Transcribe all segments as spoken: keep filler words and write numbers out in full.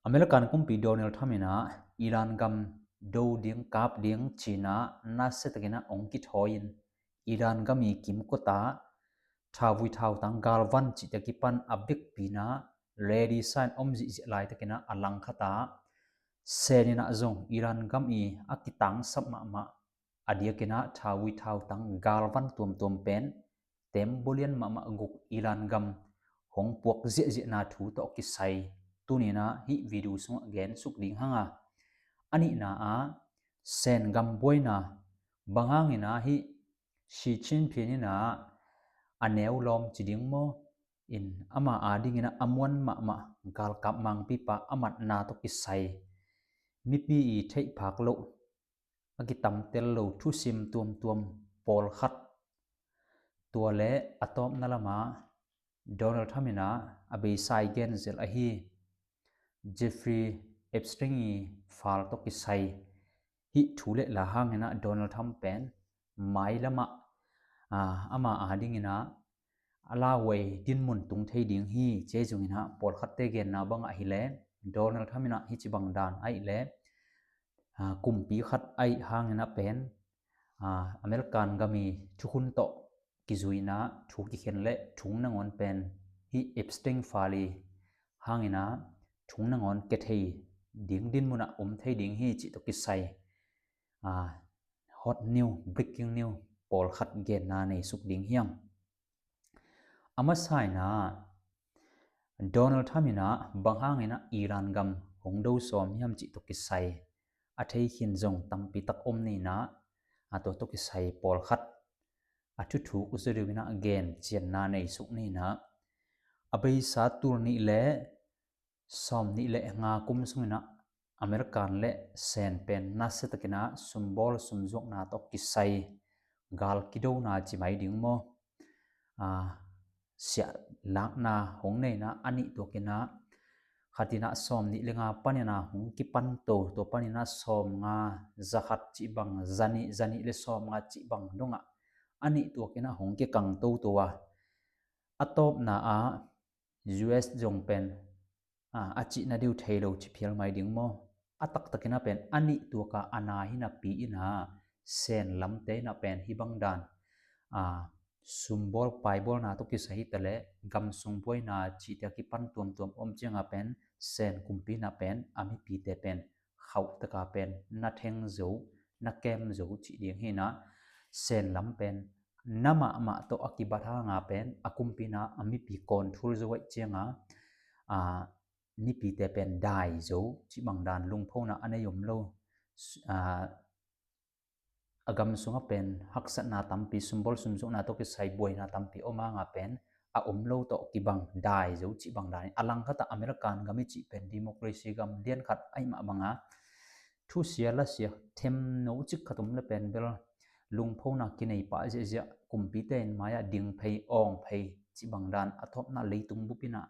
American kumpi Donald Trump in ah Iran gam do ding, kap ding ci-in ah nasia takin ah hong kithawi in, Iran gam i kimkot ah thauvui thautang galvan cihte kipan a vekpi in ah ready sa in om zihziah laitakin ah a langkhat ah Sen in ah zong Iran gam i a kitangsap mahmah, a diakin ah thauvui thautang galvan tuamtuam pen tembaw lian mahmah guk Iran gam hong puak ziahziahna thu tawh kisai tuni in ah hih video sungah gensuk ding hang a. A nihna ah Sen gam buaina, bang hangin ah hih Xi Jinping in ah a neu lawm ci ding maw, in ama adingin ah a muan mahmah galkap mangpipa a matna tawh kisai, mipi i theihphak loh, a kitamtel lo thusim tuamtuam pawlkhat, tua le a tawpna lamah Donald Trump in ah a beisa i genzel ahi Jeffrey Epstein i file tawh kisai hih thu le la hangin ah Donald Trump pen mailamah, ah, ama adingin ah a lauhuai dinmun tung thei ding hi. Ci zongin ah pawlkhatte genna bangah hileh Donald Trump in ah hih ci bang dan ahih leh, ah, kumpi khat ahih hangin ah pen, ah, American gam i thukhun tawh kizui in ah thu kikhen le thung nangawn pen hih Epstein file hangin ah thung nangawn kia thei ding dinmun ah om thei ding hi cih tawh kisai, ah, hot news, breaking news pawlkhat genna neisuk ding hi hang. A masa in ah Donald Trump in ah bang hangin ah Iran gam hong do sawm hiam cih tawh kisai a thei khin zong tampi tak om ni in ah, a tua tawh kisai pawlkhat a thuthuk zaw deuh in ah gen cianna neisuk ni in ah, a beisa tul nih le sawm nih le nga kum sungin ah American le Sen pen nasia takin ah sumbawl sumzuakna tawh kisai gal kidona ci mai ding maw, ah, siah lakna hong nei in ah a nih tuakin ah khat in ah sawm nih le nga panin ah hong kipan to, tua panin ah sawm nga, za khat cih bang, za nih, za nih le sawm nga cih bang dongah a nih tuakin ah hong kikang toto a, a tawpna ah U S zong pen, ah, a cihna deuh thei lo ci phial mai ding maw? A taktakin ah pen a nih tuaka a na hi napi in ah Sen lamte in ah pen hih bang dan, ah, sumbawl paibawlna tawh kisai hi ta leh gamsung buaina cihte a kipan tuamtuam om ciangah pen Sen kumpi in ah pen a mipite pen khauh taka pen na theng zo, na kem zo cih ding hi in ah Sen lam pen na mahmah tawh a kibat hanga pen a kumpi in ah a mipi control zo ahih cianga, ah, mipite pen dai zo cih bang dan lungphona a nei om lo. Ah, a gam sungah pen haksatna tampi, sumbawl sumzuakna tawh kisai buaina tampi om hanga pen a om lo tawh kibang dai zo cih bang dan in, a langkhatah American gam i cih pen democracy gam lian khat ahih mah banga thusia lasia themno cik khat om le pen bel lungphona kinei pah ziahziah, kumpite in mai-ah ding phei, awng phei cih bang dan, a thawpna leitung bup in ah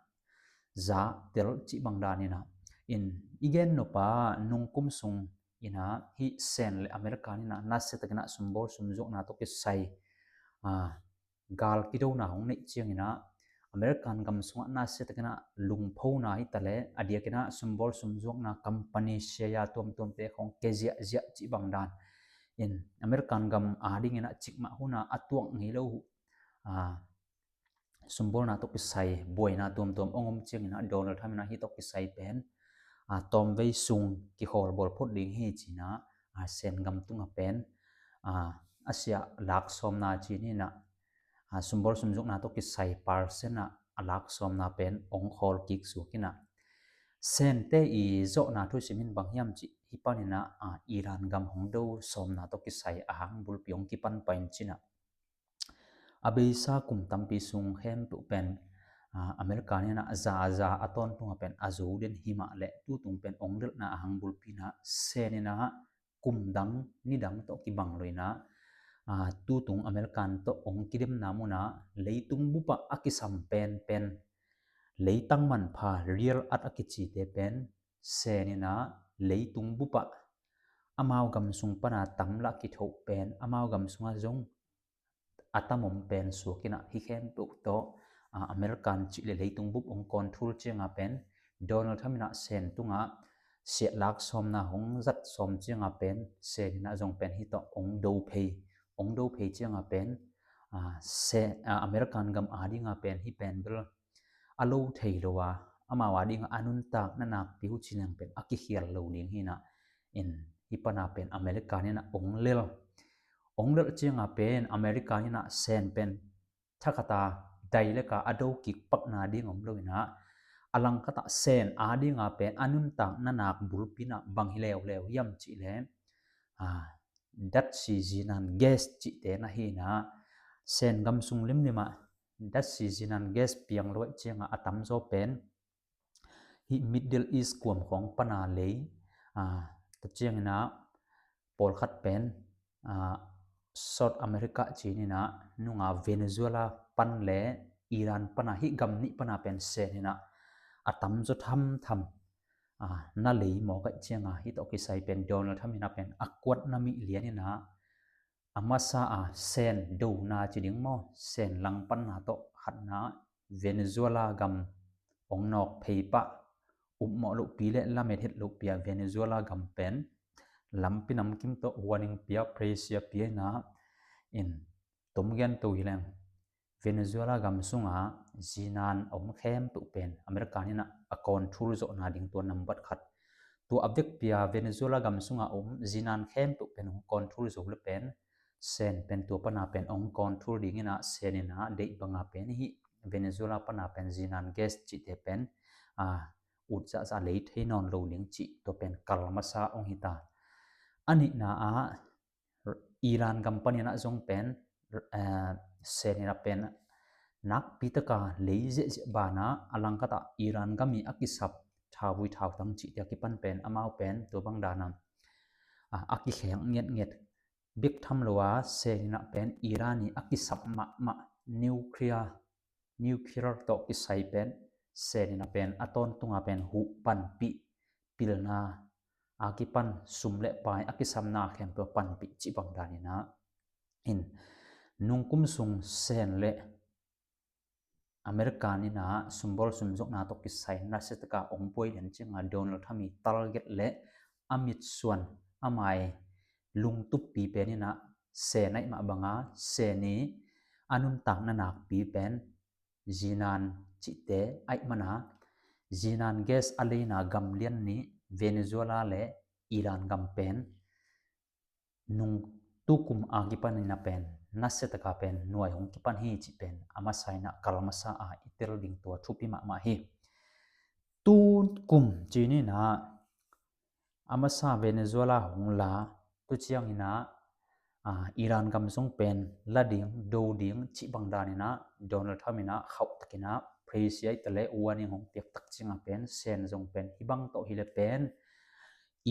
za tel cih bang dan in ah, in i gen nop a nungkum sung in ah hih Sen le American in ah nasia takin ah sumbawl sumzuakna tawh kisai, ah, gal kidona hong neih ciangin ah American gam sungah nasia takin ah lungphona hi ta leh a diakin ah sumbawl sumzuakna company share tuamtuamte khawng kia ziahziah cih bang dan in American gam adingin ah cikmah hun ah a tuak ngei lo uh, ah, sumbawlna tawh kisai buaina tuamtuam ong om ciangin ah Donald Trump in ah hih tawh kisai pen, ah, tawmvei sung kikhawl bawl phot ding hi ci-in ah, ah, Sen gam tungah pen, ah, a siah lak sawmna ci-in ah, ah, sumbawl sumzuakna tawh kisai percent ah a lak sawmna pen ong khawl kik suak in ah, Sente i zawhna thusim in bang hiam cih hih panin ah, ah, Iran gam hong do sawmna tawh kisai a hang bulpi hong kipan pah in ci-in ah, a beisa kum tampi sung khempeuh pen, ah, America in ah za a za a tawntungah pen a zo den hi mah leh tutung pen ong delhna a hang bulpi in ah Sen in ah kum dang ni dang tawh kibang lo in ah, ah, tutung American tawh ong kidemna mun ah leitung bupah a kisam penpen, leitang manpha rare earth a kicite pen Sen in ah leitung bupah amau gam sung pana tam lah kithoh pen, amau gam sungah zong a tam om pen suak in ah hih khempeuh tawh, ah, American cih le leitung bup ong control ciangah pen Donald Trump in ah Sen tungah siatlak sawmna hong zat sawm ciangah pen Sen in ah zong pen hih tawh hong do phei, hong do phei ciangah pen, ah, Sen, ah, American gam adingah pen hih pen bel a lo thei lo a, amau adingah a nuntakna nakpi uh ci leng pen a kikhial lo ding hi in ah, in hih pana pen American in ah hong lel. Hong lel ciangah pen American in ah Sen pen thakhat a dai leka a do kik pak nading om lo in ah, a langkhat ah Sen adingah pen a nuntakna nak bulpi in ah bang hi leuleu hiam cih leh, ah, datsi zinan gas cihte na hi in ah, Sen gam sung limlim ah datsi zinan gas piang lo ahih ciangah a tamzaw pen hih Middle East kuam khawng pana lei, ah, tua ciangin ah pawlkhat pen, ah, South America ci-in ah nunga Venezuela pan le Iran pana, hih gam nih pana pen Sen in ah a tamzaw thamtham, ah, na lei mawk ahih ciangah hih tawh kisai pen Donald Trump in ah pen a kuatna mi lian in ah a masa a Sen dona ci ding maw, Sen langpanna tawh khatna Venezuela gam hong nawk phei pah, upmawh lohpi le lamet het lohpi a Venezuela gam pen lampi namkim tawh warning pia, pressure pia in ah, in tom gen to hi leng Venezuela gam sungah zinan a om khempeuh pen American in ah a control zawhna ding tua nambat khat. Tua a vekpi a Venezuela gam sungah a om zinan khempeuh pen hong control zo le pen Sen pen tua pana pen hong control ding in ah Sen in ah deih banga pen hih Venezuela pana pen zinan gas cihte pen, ah, ut zahzah lei thei nawn lo ding cih tua pen kal masa hong hi ta. A nihna ah Iran gam panin ah zong pen, eh, Sen in ah pen nakpi taka lei ziahziah banah a langkhat ah Iran gam i a kisap thauvui thautang cihte a kipan pen amau pen tua bang dana, ah, a kikheng ngetnget bek tham lo a Sen in ah pen Iran i a kisap mahmah nuclear, nuclear tawh kisai pen Sen in ah pen a tawntunga pen huh panpih, pilna a kipan sum le pai a kisamna khempeuh panpih cih bang dan in ah, in nungkum sung Sen le American in ah sumbawl sumzokna tawh kisai nasia taka hong buai lian ciangah Donald Trump i target le a mitsuan, a mai lungtuppi pen in ah Sen ahih mah banga Sen i a nuntakna nakpi pen zinan cihte ahih mana zinan gas a leina gam lian nih Venezuela le Iran gam pen nung tukum a kipan in ah pen nasia taka pen nuai hong kipan hi cih pen a masa in ah kal masa a i tel ding tua thupi mahmah hi. Tukum ci-in ah a masa Venezuela hong la, tu ciangin ah, ah, Iran gam zong pen la ding, do ding cih bang dan in ah Donald Trump in ah khauh takin ah pressure i ta le warning hong piak tak ciangah pen Sen zong pen hih bang tawh hi le pen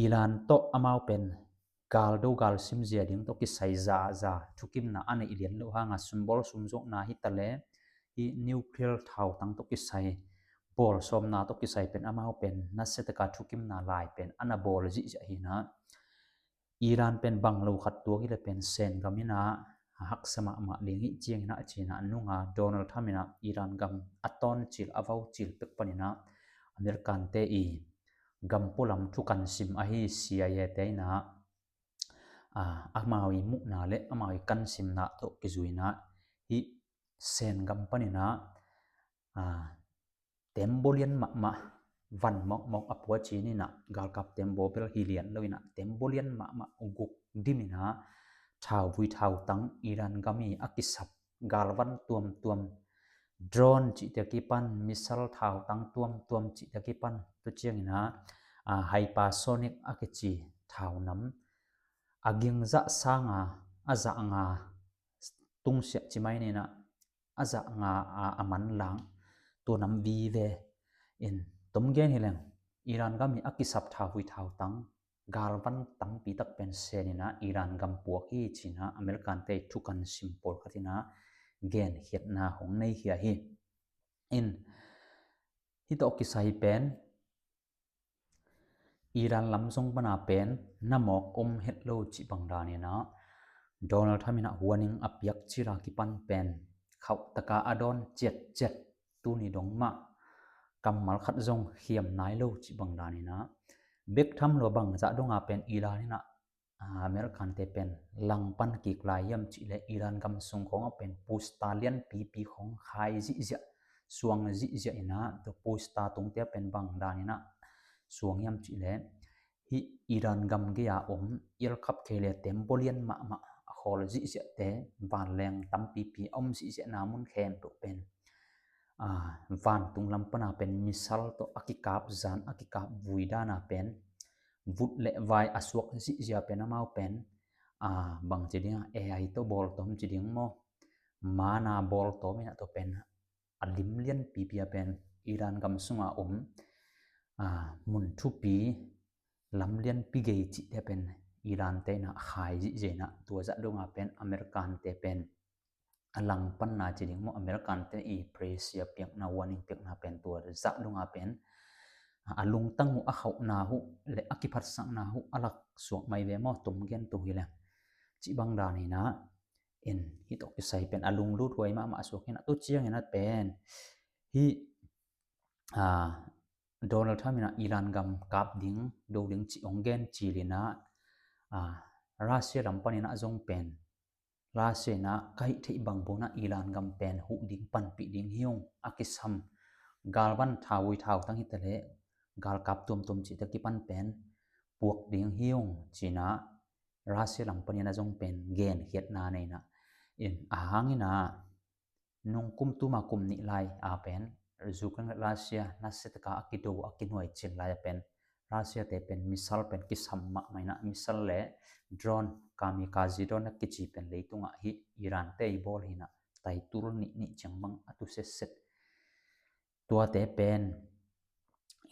Iran tawh amau pen galdo galsim zia ding tawh kisai zaza thukimna a neih lian loh hanga sumbawl sumzokna hi ta le hih nuclear thautang tawh kisai, bawl sawmna tawh kisai pen amau pen nasia taka thukimna lai pen a na bawl zihziah hi in ah Iran pen bang lo khat tuak hi le pen Sen gam in ah a haksa mahmah ding hi ciangin ah a ci-in ah nunga Donald Trump in ah Iran gam a tawncil a vaucil pek panin ah American te i gam pualam thukan sim ahi C I A te in ah, ah, amau i muhna le amau i kansimna tawh kizui in ah hih Sen gam panin ah, ah, tembaw lian mahmah van mawkmawk a pua ci-in ah galkap tembaw bel hi lian lo in ah tembaw lian mahmah guk dim in ah thauvui thautang Iran gam i a kisap galvan tuamtuam, drone cihte a kipan, missile thautang tuamtuam cihte a kipan, tu ciangin ah, ah, hypersonic a kici thaunam a ging zah sanga a zah nga tungsiah ci mai ni in ah a zah nga a, a manlang tua nam vive in tom gen hi leng Iran gam i a kisap thauvui thautang galvan tampi tak pen Sen in ah Iran gam puak hi ci-in ah American te thukan sim pawlkhat in ah genkhiatna hong nei hi a hi. In hih tawh kisai pen Iran lam zong pana pen na mawk om het lo cih bang dan in ah Donald Trump in ah warning a piak cil a kipan pen khauh taka a dawn ciatciat tuni dong mah kammal khat zong khiam nai lo cih bang dan inah, bek tham lua bang zah donga pen Iran inah, ah, American te pen langpan kik lai hiam cih leh Iran gam sung khawng ah pen poster lianpipi khawng khai zihziah, suang zihziah inah, tua poster tungte ah pen bang dan inah suang hiam cih leh, hih Iran gam gei-a om ialkhap kheile tembaw lian mahmah a khawl zihziahte, vanleng tampipi a om zihziahna mun khempeuh pen, ah, vantung lam pana pen missile tawh a kikap, zan a kikap vui dana pen vut le vai a suak zihziah pen amau pen, ah, bang ci ding a, A I tawh bawl tawh ci ding maw, mana bawl tawh inah tua pen a lim lianpipi a pen Iran gam sunga om, ah, mun thupi lam lianpi gei cihte pen Iran te inah a khai zihziah inah, tua zah donga pen American te pen a langpanna ci ding maw, American te i pressure piakna, warning piakna pen tua zah donga pen, ah, a lungtang uh, a khauhna uh le a kiphatsakna uh a lak suak mai ve maw, tum gen tu hi leng cih bang dan inah, in hih tawh kisai pen a lunglut huai mahmah suak inah, tu ciang inah pen hih, ah, Donald Trump inah Iran gam kap ding, do ding cih hong gen cil inah, ah, Russia lam pan inah zong pen, Russia inah ka hih theih bang bo inah Iran gam pen huh ding, panpih ding hi ung, a kisam galvan thauvui thautang hi ta leh galkap tuamtuam cihte kipan pen puak ding hi ung ci inah Russia lam pan inah zong pen genkhiatna nei inah, in a hang inah nung kum, tuma kum nih lai a pen Ukraine le Russia nasia taka a kido, a kinuai cil lai a pen Russia te pen missile pen kisam mahmah inah, missile le drone, kamikaze drone a kici pen leitungah hih Iran te i bawl hi inah, taitul nih nih ciang bang a tu setset. Tuate pen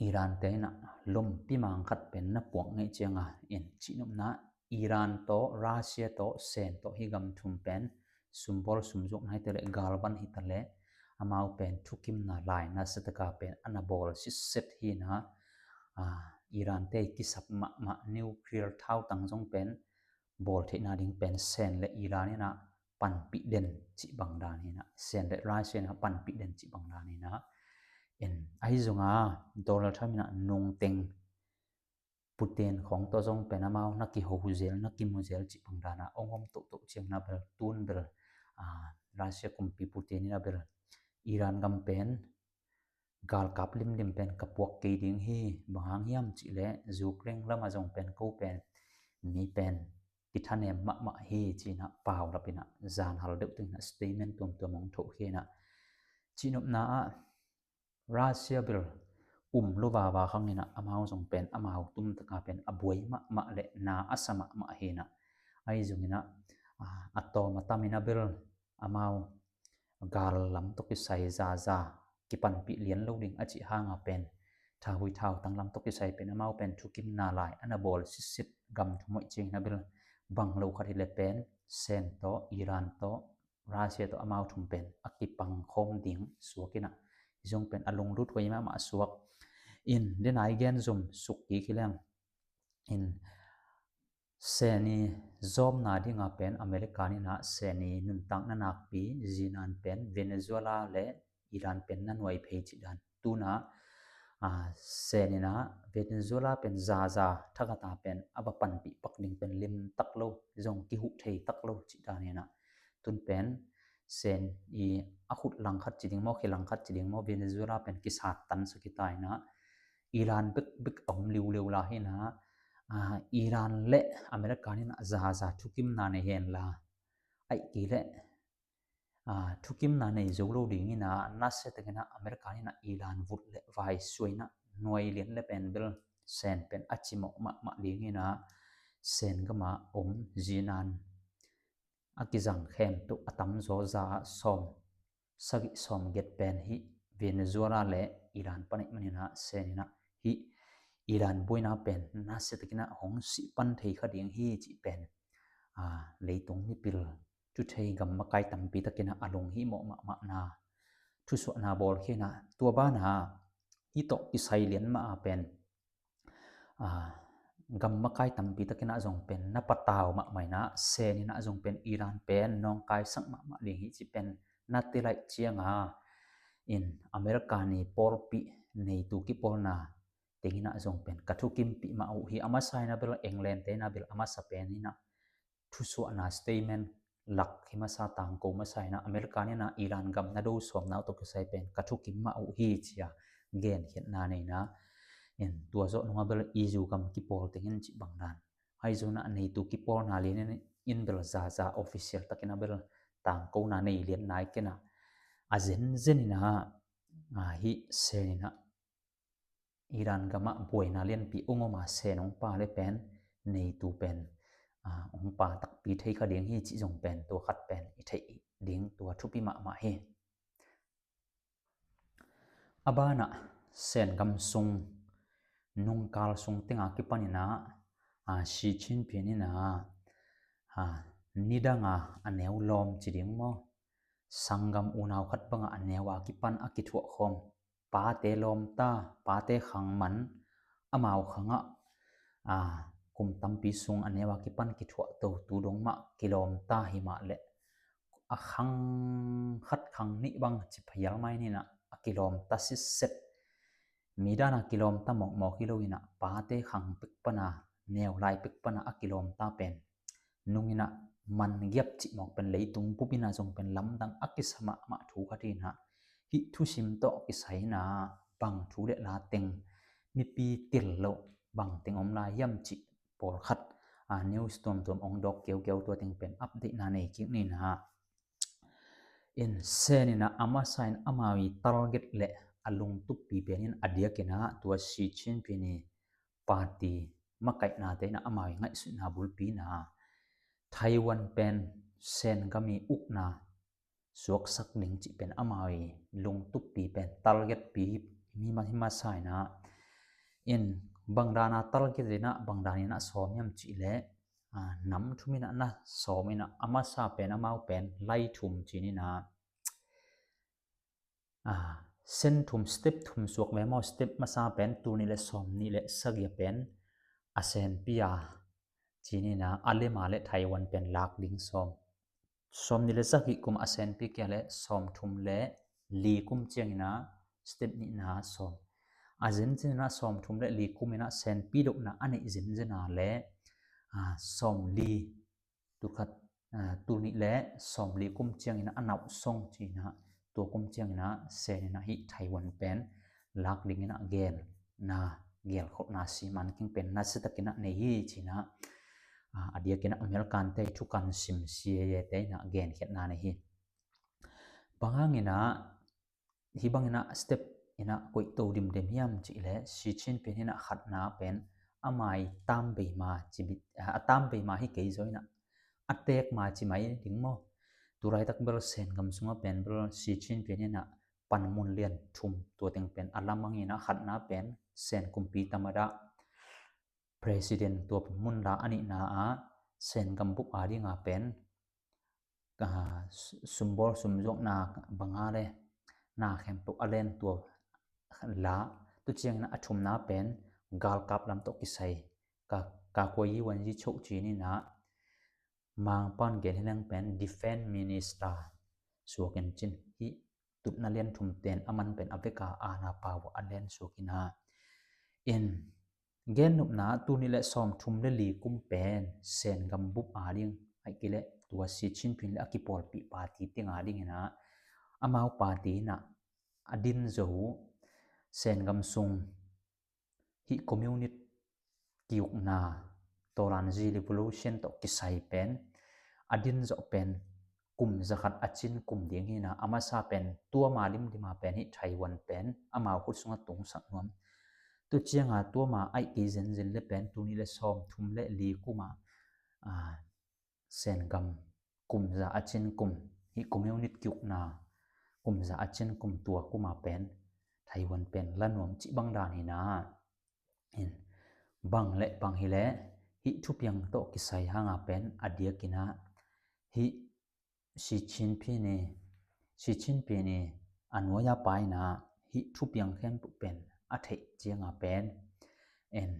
Iran te inah lompi mang khat pen na puak ngeih cianga, in cihnopna Iran tawh, Russia tawh, Sen tawh, hih gam thum pen sumbawl sumzuak nai ta leh, galvan hi ta leh, amau pen thukimna lai nasia taka pen a na bawl sitset hi inah, ah, Iran te kisap mahmah, nuclear thautang zong pen bawl theihna ding pen Sen le Iran inah panpih den cih bang dan inah, Sen le Russia inah panpih den cih bang dan inah, in ahi zong a Donald Trump inah nungteng Putin khawng tawh zong pen amau na kiho zel, na kimu zel cih bang dan a hong om tohtoh ciang inah bel, tun bel, ah, Russia kumpi Putin inah bel Iran gam pen galkap limlim pen ka puak kei ding hi, bang hang hiam cih leh Ukraine lam ah zong pen ko pen mi pen kithanem mahmah hi ci inah, paulap inah, zan hal deuh teng inah statement tuamtuam hong thoh hi inah, cihnopna ah Russia bel um lo vava khang inah amau zong pen amau tum taka pen a buai mahmah le na a sa mahmah hi inah, ahi zong inah, ah, a tawm a tam inah bel amau gal lam tawh kisai zaza kipanpih lian lo ding a cih hanga pen, thauvui thautang lam tawh kisai pen amau pen thukimna lai a na bawl sitset, gam thum hoih ciang inah bel bang lo khat hi leh pen Sen tawh, Iran tawh, Russia tawh amau thum pen a kipang khawm ding suak inah, zong pen a lunglut huai mahmah suak. In, den a i gen zum suk kik hi leng, in, Sen i zawmna dinga pen American inah Sen i nuntakna nakpi zinan pen Venezuela le Iran pen na nuai phei cih dan. Tuna, ah, Sen inah Venezuela pen zaza thakhat a pen a va panpih pak ding pen lim tak lo, zong kihuh thei tak lo cih dan inah, tun pen Sen i a khut langkhat ci ding maw, khe langkhat ci ding maw, Venezuela pen kisat tan sa kita inah, Iran bekbek a om liuliu la hi inah, ah, Iran le American inah zaza thukimna nei hen la, aih kei leh, ah, thukimna nei zo lo ding inah, nasia tak inah American inah Iran vut le vai suai inah nuai lian le pen bel Sen pen a cimawh mahmah ding inah, Sen gam a om zinan a kizang khempeuh a tamzaw za ah sawm sagih sawm giat pen hih Venezuela le Iran pan ahih man inah, Sen inah hih Iran buaina pen nasia tak inah hong sih pan thei kha ding hi cih pen, ah, leitung mipil, thuthei, gam makai tampi tak inah a lunghimawh mahmahna thusuahna bawl hi inah, tua ban ah hih tawh kisai lian mah a pen, ah, gam makai tampi tak inah zong pen na patau mahmah inah, Sen inah zong pen Iran pen nawngkaisak mahmah ding hi cih pen na ti laih cianga, in, American i pawlpi neitu kipawlna teng inah zong pen ka thukimpih mah uh hi. A masa inah bel England te inah bel a masa pen inah thusuahna statement lak hi masa, tangko masa inah America inah Iran gam na do sawmna uh tawh kisai pen ka thukim mah uh hi ci-a genkhiatna nei inah, in tua zawh nungah bel E U gam kipawl teng in cih bang dan, ahi zong inah neitu kipawlna lian in bel zaza official takin a bel tangkona nei lian nai kei inah a zenzen inah, ah, hih Sen inah Iran gamah buaina lianpi ong om a, Sen ong pa le pen neitu pen, ah, ong pa takpi thei kha ding hi cih zong pen tua khat pen i theih ding tua thupi mahmah hi. A banah Sen gam sung nungkal sung tenga kipan inah, ah, Xi Jinping inah, ah, nidanga a neu lawm ci ding maw, sanggam unau khat banga a neu a kipan a kithuah khawm pate lawmta, pate khang man, amau khangah, aa, kum tampi sung a neu a kipan kithuah to tu dong mah kilawmta hi mah leh, a khang khat khang nih bang ci phial mai ni inah a kilawmta sitset. Mi dana kilawmta mawkmawk hi lo inah pate khang pek pana, neu lai pek pana a kilawmta pen nung inah man giap cih mawk pen leitung bup inah zong pen lamdang a kisa mahmah thu khat hi inah, hih thusim tawh kisai inah bang thu le la teng, mipi tel loh bang teng om lai hiam cih pawlkhat, a, news tuamtuam ong dawk keukeu, tua teng pen update na nei kik ni inah. In Sen inah a masa in amau i target le a lungtuppi pen in a diak inah tua Xi Jinping i party makaihna te inah amau i ngaihsutna bulpi inah Taiwan pen Sen gam i ukna suaksak ding cih pen amau i lungtuppi pen target pi hi, hi ma, hi masa inah. In bang dana target inah bang dan inah sawm hiam cih leh, ah, nam thum inah na sawm inah a masa pen amau pen lai thum ci ni inah, ah, Sen thum, step thum suak ve maw, step masa pen tul nih le sawm nih le sagih a pen a senpi a ci ni inah a lema le Taiwan pen lak ding sawm. Sawm nih le sagih kum a senpi kia le sawm thum le li kum ciang inah step nihna sawm. A zenzen inah sawm thum le li kum inah senpi lohna a neih zenzen a le, ah, sawm li, tul khat, ah, tul nih le sawm li kum ciang inah a nauh song ci inah tua kum ciang inah Sen inah hih Taiwan pen lak ding inah gelna, gelkholhna siman king pen nasia tak inah nei hi ci inah, ah, a diak inah American te thukan sim C I A te inah genkhiatna nei hi. Bang hang inah hih bang inah step inah koih to dimdem hiam cih leh Xi Jinping inah khatna pen amau i tam bei ma ci bit, a tam bei ma hi kei zaw inah a tek ma ci mai ding maw. Tu laitak bel Sen gam sungah pen bel Xi Jinping inah panmun lian thum, tua teng pen a lamang inah khatna pen Sen kumpi tamada, president, tua mun la a nihna ah Sen gam bup a dinga pen, ah, su-, sumbawl sumzuakna banga le na khempeuh a len tua la, tu ciang inah a thumna pen galkap lam tawh kisai, ka, ka kuai yi wan yi choh ci ni inah Mangpa'n gen hi leng pen defense minister suak in cin, hih tutna lian thum ten a man pen a veka ana pau a len suak inah. In gen nopna tul nih le sawm thum le li kum pen Sen gam bup a ding, ahih kei leh tua Xi Jinping le a kipawlpih party teng a ding inah amau party inah a din zo uh Sen gam sung hih communist kiukna, Tawlanzi revolution tawh kisai pen a din zawh pen kum zakhat a cin kum ding hi inah a masa pen tua ma limlim a pen hih Taiwan pen amau khut sungah tungsak nuam. Tu cianga tua ma ahih kei zenzen le pen tul nih le sawm thum le li kum ah, ah, Sen gam kum za a cin kum, hih communist kiukna kum za a cin kum, tua kum a pen Taiwan pen la nuam cih bang dan hi inah. In bang le bang hi leh hih thupiang tawh kisai hanga pen a diak inah hih Xi Jinping i, Xi Jinping i a nuai a pai inah hih thupiang khempeuh pen a theih cianga pen, in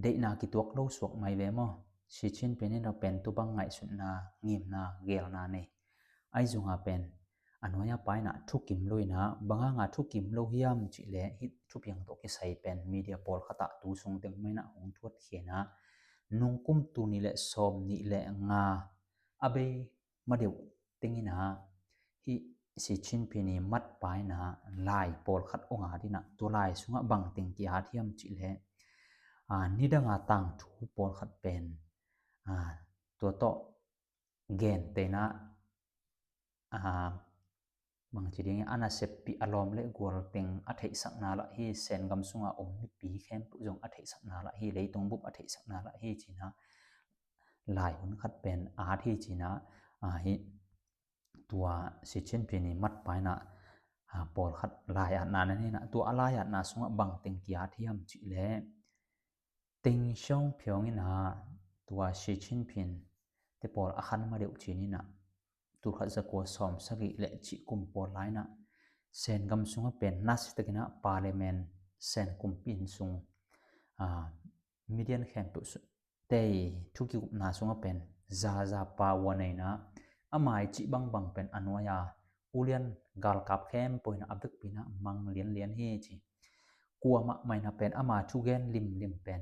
deihna kituak lo suak mai ve maw. Xi Jinping inah pen tu bang ngaihsutna, ngimna, gelna nei. Ahi zongah pen a nuai-a pa in ah thukim lo in ah, bang hanga thukim lo hiam cih leh hih thupiang tawh kisai pen media pawlkhat ah tu sung teng mah in ah hong thuat khia in ah, nungkum tul nih le sawm nih le nga a bei ma deuh teng in ah, hih Xi Jinping i matpa in ah lai pawlkhat hong at in ah, tua lai sungah bang teng ki-at hiam cih leh, aa, nidanga tangthu pawlkhat pen, aa, tua tawh gentehna, aa, bangci ding, a naseppih a lawm le gual teng a theihsakna lah hi, Sen gam sunga om mipi khempeuh zong a theihsakna lah hi, leitung bup a theihsakna lah hi ci-in ah lai hun khat pen at hi ci-in ah, aa, hih tua Xi Jinping i matpa in ah, aa, pawlkhat lai-atna na nei in ah, tua a lai-atna sungah bang teng ki-at hiam cih leh, Deng Xiaoping in ah tua Xi Jinping te pawl a khan ma deuh cin in ah, tul khat za kua sawm sagih le cih kum pawl lai in ah, Sen gam sungah pen nasia takin ah parliament, Sen kumpi inn sung, aa, median khempeuh su-, tei thu kikupna sungah pen Zaza pau a nei in ah, ama i cih bangbang pen a nuai-a ulian galkap khempeuh in ah a vekpi in ah mang lianlian hi ci. Kuamah mah in ah pen ama thugen limlim pen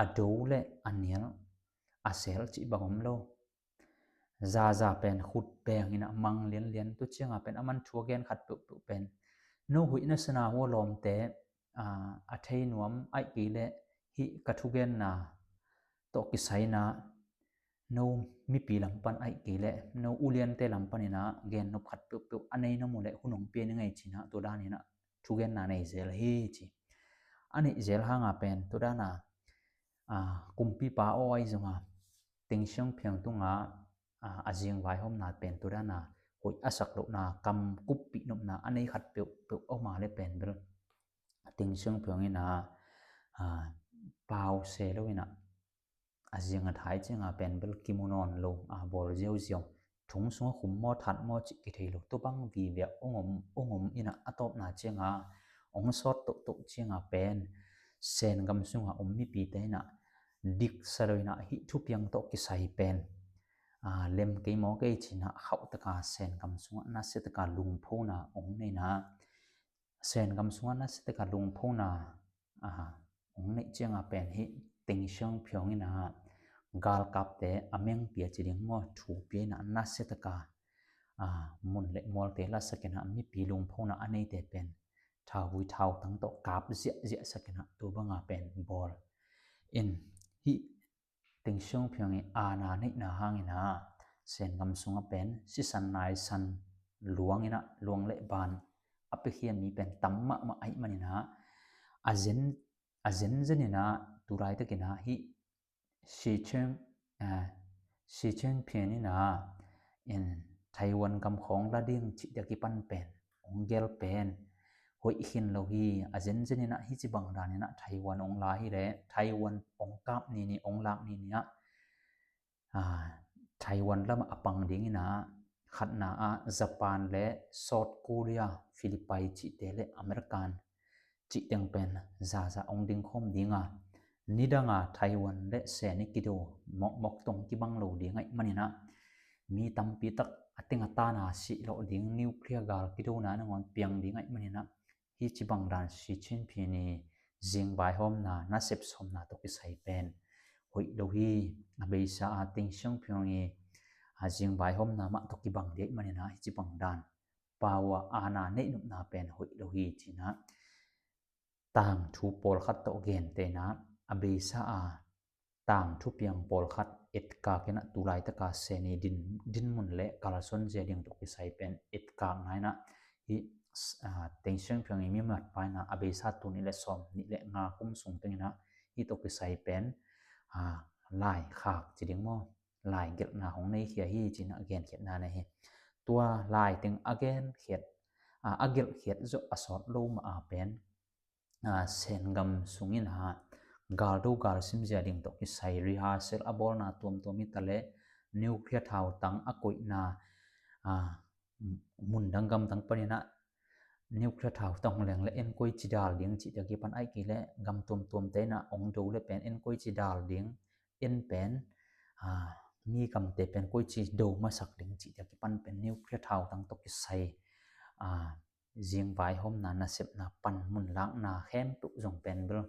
a do le a nial, a sel cih bang om lo. Zaza pen khut beng in ah mang lianlian, tu cianga pen aman thu a gen khat peuhpeuh pen, no huih na sana hua lawmte, aa, a thei nuam ahih kei leh hih ka thugenna tawh kisai in ah, no mipi lam pan ahih kei leh no uliante lam pan in ah gennop khat peuhpeuh a nei na mu leh hun hong pia ning ei ci-in ah, tua dan in ah thugenna nei zel hi ci. A neih zel hanga pen tua dan a, aa, kumpipa aw ahi zongin Deng Xiaoping tungah, aa, a zing vaihawmna pen tua dan a hoih a sak lohna, kam kuppih nopna a nei khat peuhpeuh om a leh pen bel Deng Xiaoping in ah, aa, pau se lo in ah, a zing a thai cianga pen bel kimu nawn lo, a bawl ziauziau, thong sungah khum maw, that maw cih kithei lo, tua bang vive hong om, hong om in ah, a tawpna cianga hong sawt tohtoh cianga pen Sen gam sunga om mipite in ah diksa lo in ah, hih thupiang tawh kisai pen, aa, lem kei maw kei ci-in ah khauh taka Sen gam sungah nasia taka lungphona hong nei in ah, Sen gam sungah nasia taka lungphona, aa, hong neih cianga pen hih Deng Xiaoping in ah galkapte a mengpi a ci ding maw, thu pia in ah nasia taka, aa, mun le mualte lasak in ah mipi lungphona a neite pen thauvui thautang tawh kap ziahziah sak in ah tua banga pen bawl in, hih Deng Xiaoping i aana neihna hangin ah Sen gam sungah pen sisan naisan luang in ah, luang le ban a piakhia mi pen tam mahmah ahih manin ah, a zen, a zenzen in ah tu laitakin ah hih Xi Jin, aa, Xi Jinping in ah, in Taiwan gam khawng la ding cih dia kipan pen hong gel pen hoih khin lo hi. A zenzen in ah hih ci bang dan in ah Taiwan hong la hi leh, Taiwan hong kap ni ni, hong lak ni ni ah, aa, Taiwan lamah a pang ding in ah, khatna ah Japan le South Korea, Philippines cihte le American cih teng pen Zaza hong dingkhawm ding a, nidanga Taiwan le Sen i kido mawkmawk tawh kibang lo ding ahih manin ah, mi tampi tak a teng a tana sih lawh ding, nuclear gal kidona nangawn piang ding ahih manin ah, hih ci bang dan Xi Jinping i zing vaihawmna, nasep sawmna tawh kisai pen hoih lo hi. A beisa a Deng Xiaoping i, aa, zing vaihawmna mah tawh kibang ding ahih manin ah hih ci bang dan pau a aana neih nopna pen hoih lo hi ci-in ah, tangthu pawlkhat tawh gentehna, a beisa a tangthu piang pawlkhat etkak in ah, tu laitaka Sen i din, dinmun le kalsuan zia ding tawh kisai pen etkakna in ah, hih, aa, Deng Xiaoping i mimatpa in ah a beisa tul nih le sawm nih le nga kum sung teng in ah hih tawh kisai pen, aa, laikhak ci ding maw, laigelhna hong nei khia hi ci-in ah genkhiatna nei hi. Tua lai teng a genkhiat, aa, a gelhkhiat zawh a sawt lo mah a pen, aa, Sen gam sung in ah galdo galsim zia ding tawh kisai rehearsal a bawlna tuamtuam hi ta leh, nuclear thautang a koihna, aa, mun dang gam dang pan in ah nuclear thautang hong leng le en koi ci dal ding cih dia kipan ahih kei leh gam tuamtuamte in ah hong do le pen en koi ci dal ding, en pen, aa, mi gamte pen koici do masak ding cih te a kipan pen nuclear thautang tawh kisai, a, zingvaihawmna, nasepna, panmun lakna khempeuh zong pen bel,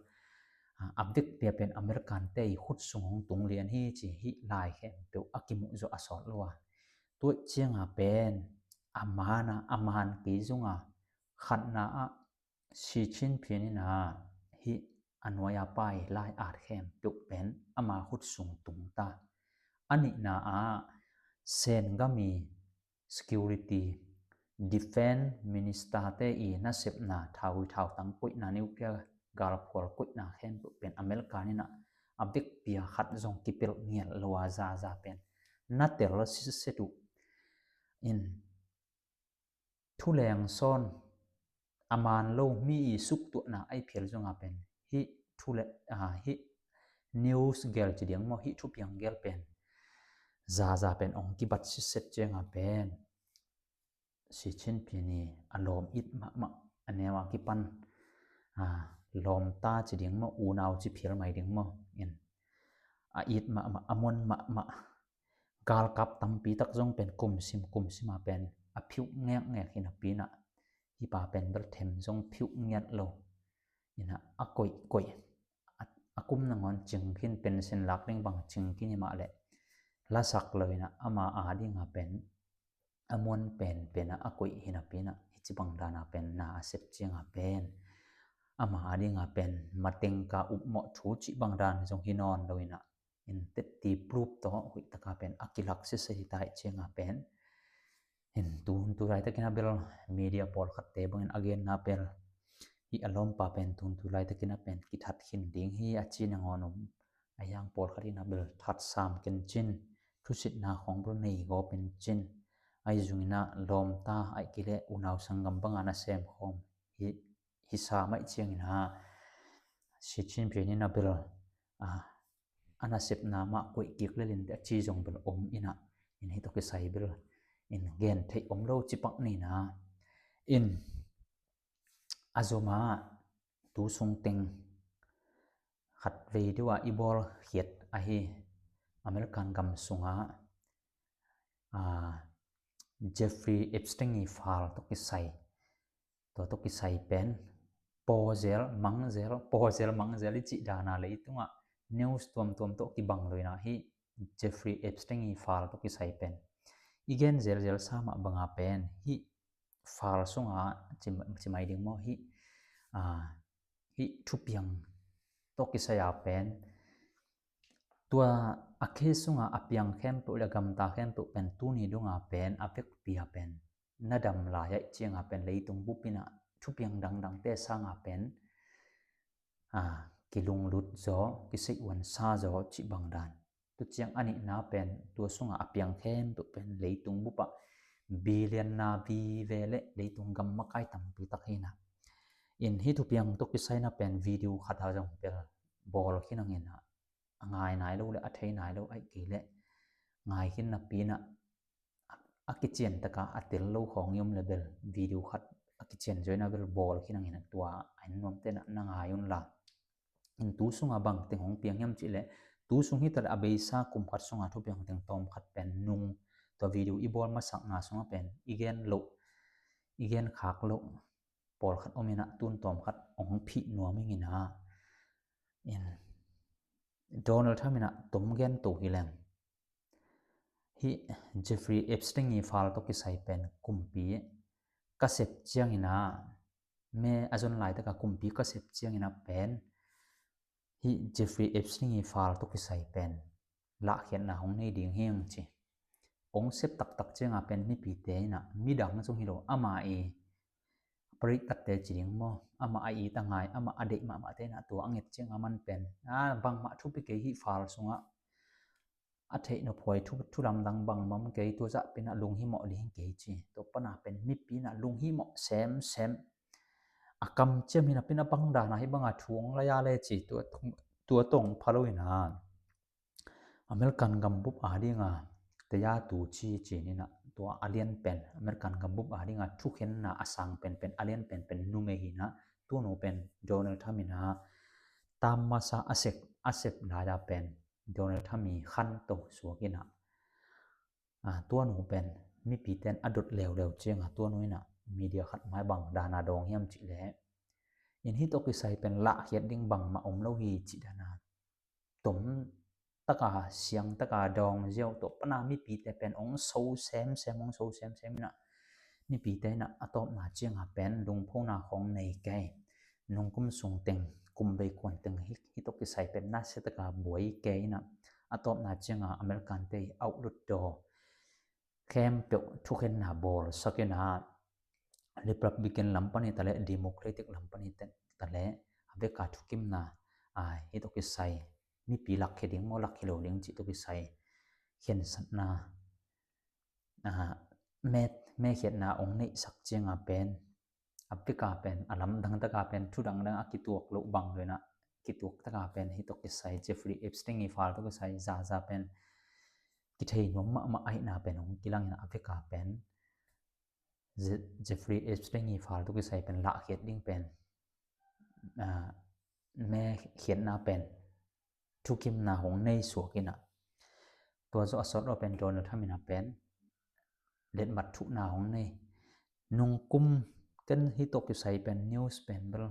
a, a vekpi-a pen American te i khut sung hong tung lian hi ci hih lai khempeuh a kimuh zawh a sawt lo a. Tua cianga pen a man a, a man kei zong a, khatna ah Xi Jinping in a hih a nuai-a pai lai-at khempeuh pen ama khut sung tung ta. A nihna ah Sen gam i security, defense minister te i nasepna, thau, thautang koihna, nuclear galkhual koihna khempeuh pen America in a, a vekpi-a khat zong kipelh ngiat lo a, zaza pen na tel sitset uh. In thuleng sawn a man lo, mi i suktuahna a i phial zonga pen hih thule, a, hih news gel ci ding maw, hih thupiang gel pen zaza pen hong kibat sitset cianga pen Xi Jinping i a lawm it mahmah, a neu a kipan, a, lawmta ci ding maw, unau ci phial mai ding maw, in a it mahmah, a muan mahmah. Galkap tampi tak zong pen kumsim kumsima pen a phiuh ngekngek hi napi in a, hih pa pen bel them zong phiuh ngiat lo. In a, a koihkoih, a, a kum nangawn cing khin, pension lak ding bang cing khin hi mah leh, lasak lo in a, ama adinga pen a muan penpen a, a koih hi napi in a, hih ci bang dana pen na a sep cianga pen ama adinga pen matengka upmawh thu cih bang dan zong hi nawn lo in a, in tetti plup tawh huih taka pen a kilak sese hi ta ih cianga pen, in tu hun tu laitakin a bel media pawlkhatte bangin a genna bel hih a lawmpa pen tu hun tu laitakin a pen kithat khin ding hi a ci nangawn om. A hiang pawlkhat in a bel that sam ken cin, thusitna khawng bel nei gawp in cin, ahi zongin a lawmta, ahih kei leh unau sanggam banga na sem khawm hi, hi sam ahih ciangin a Xi Jinping in a bel, a, a nasepna mah koih kik lel in a ci zong bel om in a, in hih tawh kisai bel in gen theih om lo ci pak ni in a, in a zom a tu sung teng khat vei deuh a i bawl khiat ahi American gam sunga, a, Jeffrey Epstein i fal tawh kisai, tua tawh kisai pen pawzel mangzel, pawzel mangzel i cih dana leitungah news tuamtuam tawh kibang lo in a, hih Jeffrey Epstein i fal tawh kisai pen i gen zelzel sa mah banga pen hih fal sunga ci, ci mai ding maw, hih, a, hih thupiang tawh kisai a pen tua a case sunga a piang khempeuh le gamta khempeuh pen tuni dunga pen a vekpi-a pen na dam lai ahih cianga pen leitung bup in a thupiang dangdangte sanga pen, a, kilunglut zaw, kiseihhuan sa zaw cih bang dan. Tu ciang a nihna pen tua sunga a piang khempeuh pen leitung bupah billion na vive le leitung gam makai tampi tak hi in a, in hih thupiang tawh kisai na pen video khat a zong bel bawl khin ang in a, a ngai nai lo le a thei nai lo, ahih kei leh ngai khin napi in a, a kician taka a tel lo khawng i om le bel video khat a kician zaw in a bel bawl khin ang in a, tua a en nuamte na, na ngai un la. In tu sunga bang teng hong piang hiam cih leh, tu sung hi ta leh a beisa kum khat sunga thupiang teng tawm khat pen nung, tua video i bawl masakna sunga pen i gen loh, i gen khak loh pawlkhat om in a, tun tawm khat hong phih nuam ing in a, in Donald Trump in a tom gen to hi leng, hih Jeffrey Epstein i fal tawh kisai pen kumpi ka sep ciangin a, me a zon laitaka kumpi ka sep ciangin a pen hih Jeffrey Epstein i fal tawh kisai pen lahkhiatna hong nei ding hi ang ci. Hong sep taktak cianga pen mipite in a, midang zong hi lo, ama i parittatte ci ding maw, ama a it a ngai, ama a deih mahmahte in a tua a nget cianga man pen, a, bangmah thupi kei, hih fal sungah a theih nophuai thu, thu lamdang bangmah om kei, tua zah pen a lunghimawh ding kei ci. Tua pana pen mipi in a lunghimawh semsem, a kamciam hi napi in a, bang dana hih banga thu hong lai a le ci, tua, tua tawh hong pha lo in a, American gambup adinga taya tu ci ci ni in a, tua a lianpen, American gambup adinga thukhenna a sang penpen, a lianpenpen numei hi in a, tunu pen Donald Trump in a, tam masa a sep, a sep lai a pen Donald Trump i khanto suak in a, a, tua nu pen mipite in a dot leuleu cianga tua nu in ah media khat mai bang dana dawng hiam cih leh, in hih tawh kisai pen lahkhiat ding bangmah om lo hi cih dana tom taka siang taka dawng ziau tawh pana mipite pen hong so semsem, hong so semsem in ah mipite in ah a tawpna cianga pen lungphona khawng nei kei. Nungkum sung teng, kum bei kuan teng hih, hih tawh kisai pen nasia taka buai kei in ah a tawpna cianga American te outlook daw khempeuh thukhenna bawlsak in ah Republican lam pan hi taleh Democratic lam pan hi taleh a veka thukimna, a, hih tawh kisai mipi lakkhia ding maw, lakkhia lo ding cih tawh kisai khensatna, a, me, mekhiatna hong neihsak cianga pen a veka pen a lamdang taka pen thu dangdang a kituak loh bang lo in ah kituak taka pen hih tawh kisai Jeffrey Epstein i fal tawh kisai zaza pen kithei nuam mahmah ahihna pen hong kilang in ah a veka pen Je-, Jeffrey Epstein i fal tawh kisai pen lahkhiat ding pen, a, mekhiatna pen thukimna hong nei suak in ah tua zawh a sawt lo pen Donald Trump in ah pen letmat thuhna hong nei. Nungkum ken hih tawh kisai pen news pen bel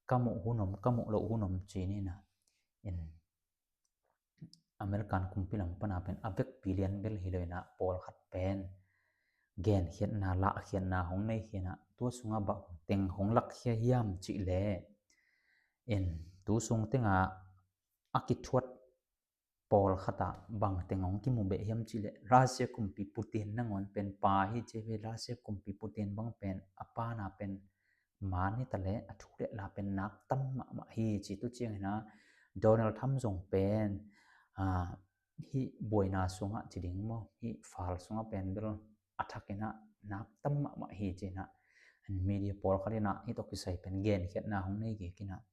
ka muh hun om, ka muh loh hun om ci-in ah in American kumpi lam pana pen a vekpi lian bel hi lo in ah pawlkhat pen genkhiatna, lahkhiatna hong nei hi in ah tua sungah bang teng hong lakkhia hiam cih leh in tu sung tengah a kithuat pawlkhat ah bang teng hong kimu beh hiam cih leh Russia kumpi Putin nangawn pen pa hi ci ve, Russia kumpi Putin bang pen a pana pen man hi taleh a thu le la pen nak tam mahmah hi ci. Tu ciangin ah Donald Trump zong pen, a, hih buaina sungah ci ding maw, hih fal sungah pen bel a thak in ah nak tam mahmah hi ci in ah media pawlkhat in ah hih tawh kisai pen genkhiatna hong nei kik in ah,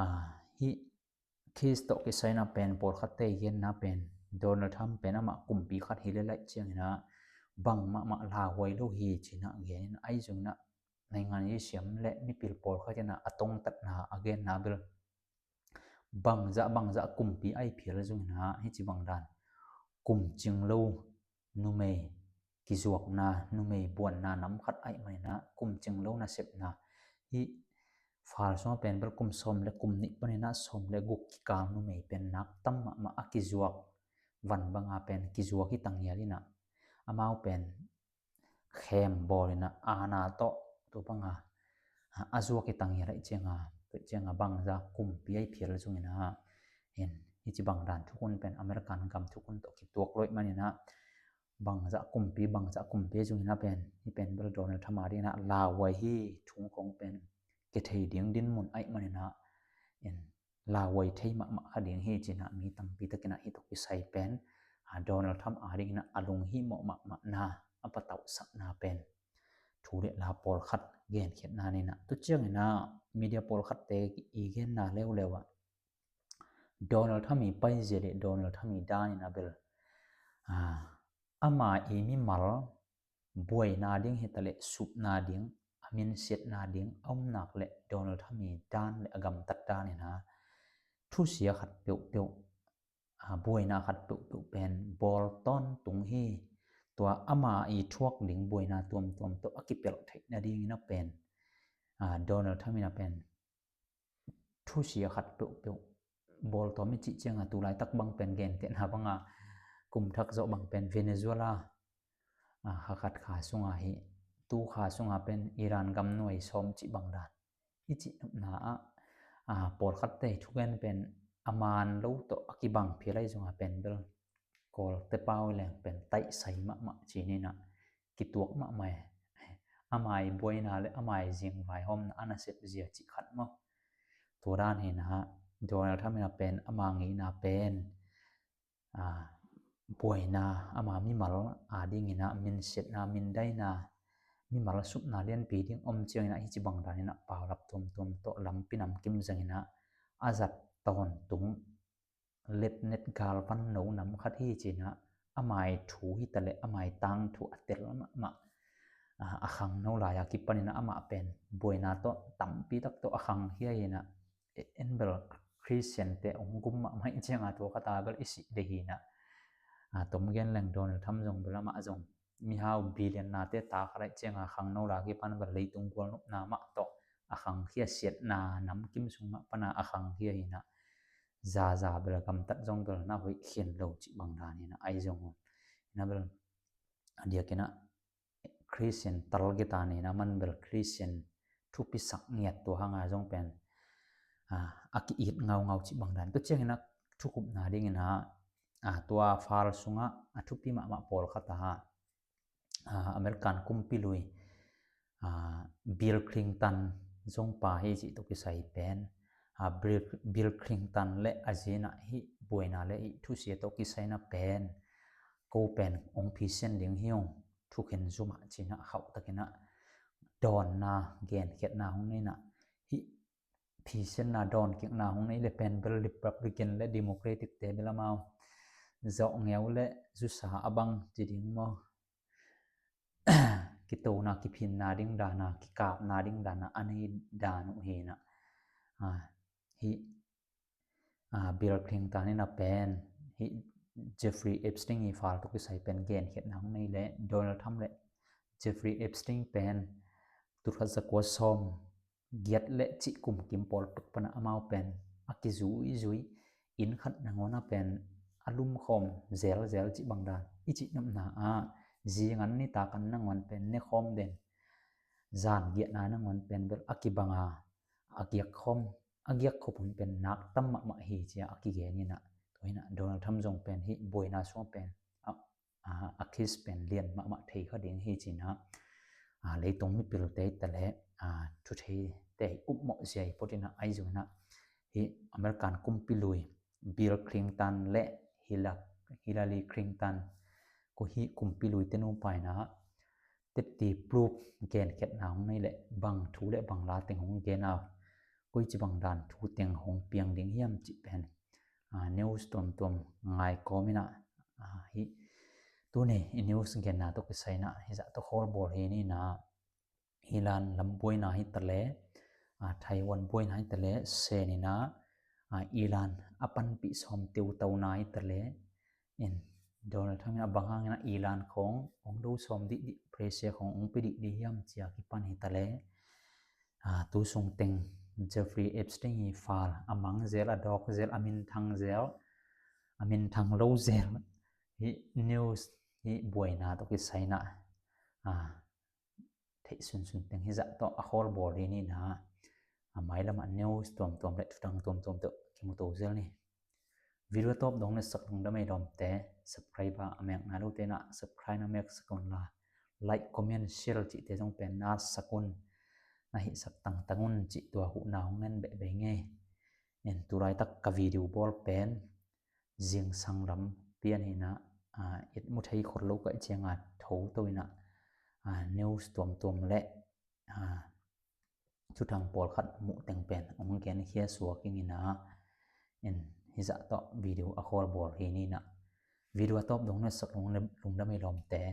a, hih case tawh kisai in ah pen pawlkhatte i genna pen Donald Trump pen amah kumpi khat hi le laih ciangin ah bang mahmah lauhuai lo hi ci in ah gen in ah ahi zongin ah naingan i siam le mipil pawlkhat in ah a tongtatna a genna bel bangzah bangzah kumpi ahi phial zongin ah hih ci bang dan kum cing lo numei kizuakna, numei buanna nam khat ahih manin ah kum cing lo nasepna hih fal sungah pen bel kum sawm le kum nih panin ah sawm le guk kikal numei pen nak tam mahmah a kizuak van banga pen kizuak hi tanghial in ah amau pen khem bawl in ah aana tawh tua banga a zuak hi tanghial ahih cianga, tua cianga bangzah kumpi ahi phial zongin ah in hih ci bang dan thukhun pen American gam thukhun tawh kituak lo ahih manin ah bangzah kumpi, bangzah kumpi zongin ah pen hih pen bel Donald Trump a dingin ah lauhuai hi, thu khawng pen kithei ding dinmun ahih manin ah in lauhuai thei mahmah kha ding hi ci in ah mi tampi takin ah hih tawh kisai pen, a, Donald Trump a dingin ah a lunghimawh mahmahna, a patauhsakna pen thu le la pawlkhat genkhiatna in ah tu ciangin ah media pawlkhatte i genna leuleu ah Donald Trump i paizia le Donald Trump i dan in ah bel, a, ama i mimal buaina ding hi taleh supna ding, a minsiatna ding a om nak le Donald Trump i dan le a gamtat dan in ah thusia khat peuhpeuh, a, buaina khat peuhpeuh pen bawl tawntung hi. Tua ama i thuak ding buaina tuamtuam tawh a kipelh theih nadingin ah pen, a, Donald Trump in ah pen thusia khat peuhpeuh bawl tawm i cih cianga tulaitak bang pen gentehna banga kum thak zawh bang pen Venezuela, a, kha khat kha sunga hi, tu kha sunga pen Iran gam nuai sawm cih bang dan i cih nopna ah, a, pawlkhatte thugen pen a man lo tawh a kibang phial ahi zonga pen bel Kawlte pau leng pen taihsai mahmah ci-in ah kituak mahmah e. Ama i buaina le ama i zing vaihawmna a nasep zia cih khat maw? Tua dan hi in ah Donald Trump in ah pen ama ngeina pen, a, buaina, ama mimal a dingin ah minsiatna, mindaina, mimal supna lianpi ding om ciangin ah hih ci bang dan in ah paulap tuamtuam tawh lampi namkim zangin ah a zat tawntung letnet galvan no nam khat hi ci in ah ama i thu hi taleh ama i tangthu a tel mahmah, a, a khangno lai-a kipanin ah amah pen buaina tawh tampi tak tawh a khangkhia hi in ah, e, en bel Khristiante hong gum mahmah i cianga tua khat a bel i sih ding hi in ah, A tom gen leng Donald Trump zong bel amah zong mihau billionaire te ta khat aih cianga khangno la kipan bel leitung gualnopna mah tawh a khangkhia, siatna namkim sung mah pana a khangkhia hi inah, zaza bel gamtat zong bel na hoih khin lo cih bang dan hi inah, ahi zong hi inah bel a diakinah Christian tal gita nina man bel Christian thupisak ngiat tua hanga zong pen a ki-it ngaungau cih bang dan. Tua ciangina thukupna dingina tua fal sunga a thupi mahmah pawlkhat a American kumpi lui Bill Clinton zong pa hi cih tawh kisai pen, Bill Clinton le a zina hih buaina le hih thusia tawh kisaina pen ko pen ong phisen ding hi ung, thukhen zumah cinah khauh takinah dawnna genkhiatna hong neinah hih phisenna dawnkikna hong nei le pen bel Republican le Democratic te bel amau zawh ngeu le zusa a bang ci ding maw, kitona kiphinna ding dana kikapna ding dana a nei dan uh hinah hih Bill Clinton ina pen hih Jeffrey Epstein i fal tawh kisai pen genkhiatna hong nei le Donald Trump le Jeffrey Epstein pen tulkhat zakua sawm giat le cih kum kim pawl tuk pana amau pen a kizuizui inn khat nangawna pen a lumkhawm zelzel cih bang dan i cih nopna ah zingan nitak an nangawn pen nekhawm den zan giahna nangawn pen bel a kibanga a giakkhawm a giakkhop hun pen nak tam mahmah hi cia a kigen inah tua hinah Donald Trump zong pen hih buaina sua pen a case pen lian mahmah thei kha ding hi cinah leitung mipilte tale thutheite hi upmawh zia hi potinah ahi zonginah hih American kumpi lui Bill Clinton le Hillary Clinton ko hih kumpi lui te nupaina tetti plup genkhiatna hong nei le bang thu le bang la teng hong gen au, koici bang dan thu teng hong piang ding hiam cih pen news tuamtuam ngai kawminah hih tuni i news genna tawh kisainah hizah tawh khawlbawl hi ninah Iran lam buaina hi tale, Taiwan buaina hi tale, senina Iran a panpih sawm teutona hi tale in Donald Trump in a bang hangin a Iran khong ong do sawm dihdih, pressure khong ong pi dihdih hiam cia kipan hi tale. Tu sung teng Jeffrey Epstein i fal a mang zel, a dawk zel, a minthang zel, a minthang lo zel hi news hi buaina tawh kisaina theih sunsun teng hizah tawh a khawlbawl hi nina a mailamah news tuamtuam le thutang tuamtuam tawh kimuto zel ni. Video a tawp dong na sak lungdam ei lawmte, subscribe a mekna lote na subscribe na meksak unla, like, comment, share cihte zong pen na sak un, na hihsak tangtang un cih tua huhna hong ngen behbeh ngei. En tulaitak ka video bawl pen zingsang lam pian hinah et mu thei khol lo kaih cianga tho to inah news tuamtuam le thutang pawlkhat muh teng pen ong genkhia suak inginah en hizah tawh video a khawlbawl hi ninah video a tawp dong na sak lungdam ei lawmte.